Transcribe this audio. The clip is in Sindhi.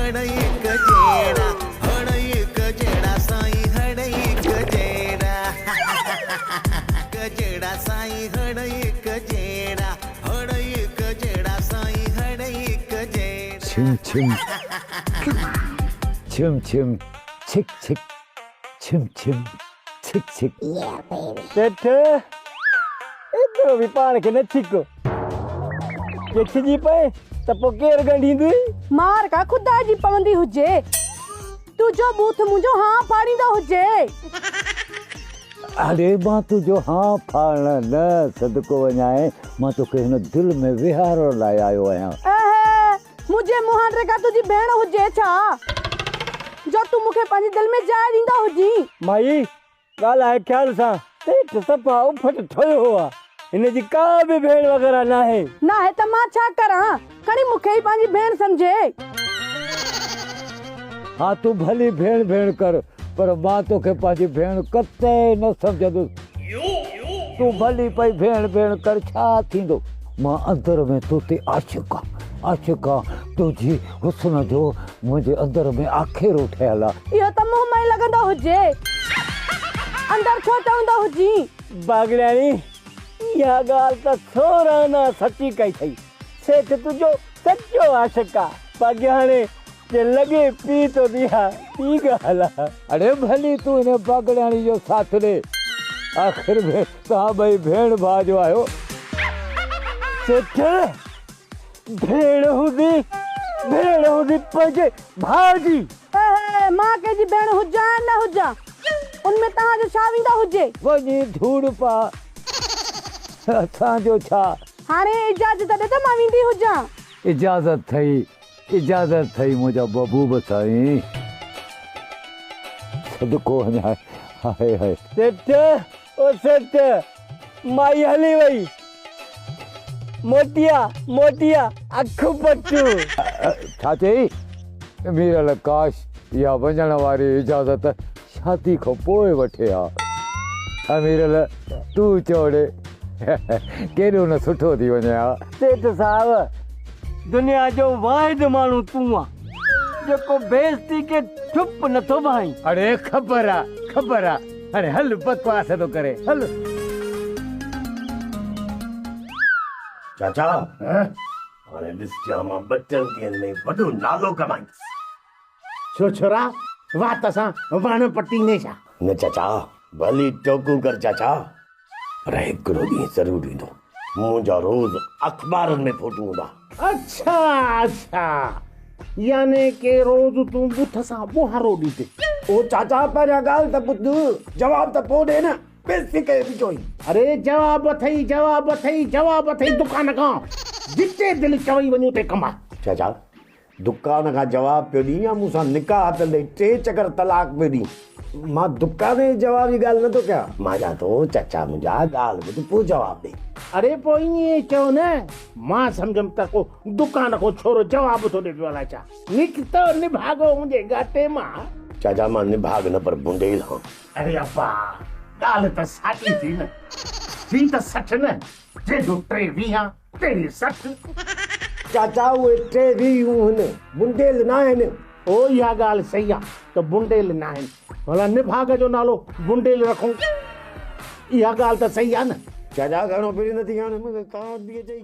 هڙئي هڪ جهڙا، هڙئي هڪ جهڙا سائين هڙئي هڪ جهڙا، هڪ جهڙا سائين هڙئي هڪ جهڙا، هڙئي هڪ جهڙا سائين هڙئي هڪ جهڙا. ڇم ڇم ڇم ڇم ڇڪ ڇڪ ڇم ڇم ڇڪ ڇڪ. سيٺ، ايترو به پاڻ کي نه ڇڪ. جي ڇڄي پئين ته پوء ڪير ڳنڍيندوئي؟ مار ڪا خدا جي پوندي هجي، تنهنجو ٻوٿ منهنجو هانء ڦاڙيندو هجي. اڙي مان تنهنجو هانء ڦاڙڻ نه صدقو وڃانء، مان توکي هن دل ۾ ويهارڻ لاء آيو آهيان. اهي، منهنجي مهانڊي ڪا تنهنجي ڀيڻ هجي ڇا، جو تون مون کي پنهنجي دل ۾ جاء ڏيندو هجين. مائي، ڳالهاء خيال سان، سيٺ صفا اڦٽ ٺهيو آ، هن جي ڪا به ڀيڻ وغيره ناهي. ناهي ته مان ڇا ڪران، کڻي مون کي ئي پنهنجي ڀيڻ سمجهي. ها تون ڀلي ڀيڻ ڀيڻ ڪر، پر مان توکي پنهنجي ڀيڻ قطعي نه سمجهندس. تون ڀلي پئي ڀيڻ ڀيڻ ڪر، ڇا ٿيندو؟ مان اندر ۾ تو تي عاشق آن، عاشق آن، تنهنجي حسن جو منهنجي اندر ۾ آکيرو ٺهيل آ. اهو ته منهن مان ئي لڳندو هجي، اندر ڇو چوندو هجين؟ باگڙياڻي، اها ڳالهه ته سورانا سچي ڪئي اٿئي. سيٺ تنهنجو سچو عاشق آ. باقي هاڻي جي لڳي پي ٿو ته اها ٻي ڳالهه آ. اڙي ڀلي تون هن باگڙياڻي جو ساٿ ڏي. آخر ۾ توهان ٻئي ڀيڻ ڀاء جو آهيو. سيٺ، ڀيڻ هوندي، ڀيڻ هوندي پنهنجي ڀاء جي. اهي، مان ڪنهن جي ڀيڻ هجان يا نه هجان، ان ۾ توهان جو ڇا ويندو هجي؟ وڃي ڌوڙ پاء، اسان جو ڇا؟ هاڻي اجازت ڏي ته مان ويندي هجان. اجازت ٿئي، اجازت ٿئي منهنجا محبوب سائين. صدقو وڃان، هاء هاء. سيٺ، او سيٺ، مائي هلي وئي. موٽي آ، موٽي آ، اک پٽ. ڇا چئي؟ ميرل ڪاش اها وڃڻ واري اجازت شادي کان پوء وٺي ها. ميرل تون چئو ڙي ڪيڏو نه سٺو ٿي وڃي ها. سيٺ صاحب دنيا جو واحد ماڻهو تون آن جيڪو بيعزتي کي ٺپ نٿو ڀانئين. اڙي خبر آ خبر آ هاڻي هل بڪواس ٿو ڪري هل. چاچا هاڻي ڏسجان مان ٻه ٽن ڏينهن ۾ وڏو نالو ڪمائيندس. ڇو ڇورا وات سان وڻ پٽيندين ڇا؟ نه چاچا ڀلي ٽوڪون ڪر چاچا پر هڪڙو ڏينهن ضرور ايندو منهنجا روز اخبارن ۾ فوٽو هوندا. اڇا اڇا يعني ڪي روز تون بوٿ سان ٻوهارو ڏيندين. او چاچا پهريان ڳالهه ته ٻڌ جواب ته پوء ڏي نه بيعزتي ڪيو بيٺو آهين. اري جواب اٿئي جواب اٿئي جواب اٿئي دڪان کان جتي دل چوئي وڃ اتي ڪماء. چاچا دڪان کان جواب پيو ڏين يا مون سان نڪاح ڪندي ٽي چڪر طلاق پيو ڏين؟ مان دڪان جي جواب جي ڳالهه نه ٿو ڪيان. مان چوان ٿو چچا منهنجا ڳالهه ٻڌ پوء جواب ڏي. اڙي پوء ائين ئي چئو نه. مان سمجهيم ته ڪو دڪان کان ڇورو جواب ٿو ڏي پيو الائي ڇا. نڪتو نڀاڳو منهنجي ڳاٽي مان. چاچا مان نڀاڳ نه پر بنڊيل هان. اڙي ابا ڳالهه ته ساڳي ٿي نه. ٿي ته 60 نه. جنهن جو ٽي ويهان تهڙي 60. چاچا اهي ٽي ويهون هن، بنڊيل ناهن. او اها ڳالهه صحيح آ ته بنڊيل ناهن. ڀلا نڀاڳ جو نالو بنڊيل رکون. اها ڳالهه ته صحيح آ نه. چاچا گهڻو ڦري نه ٿي هاڻي مون کي ڪانه ٿي اچئي.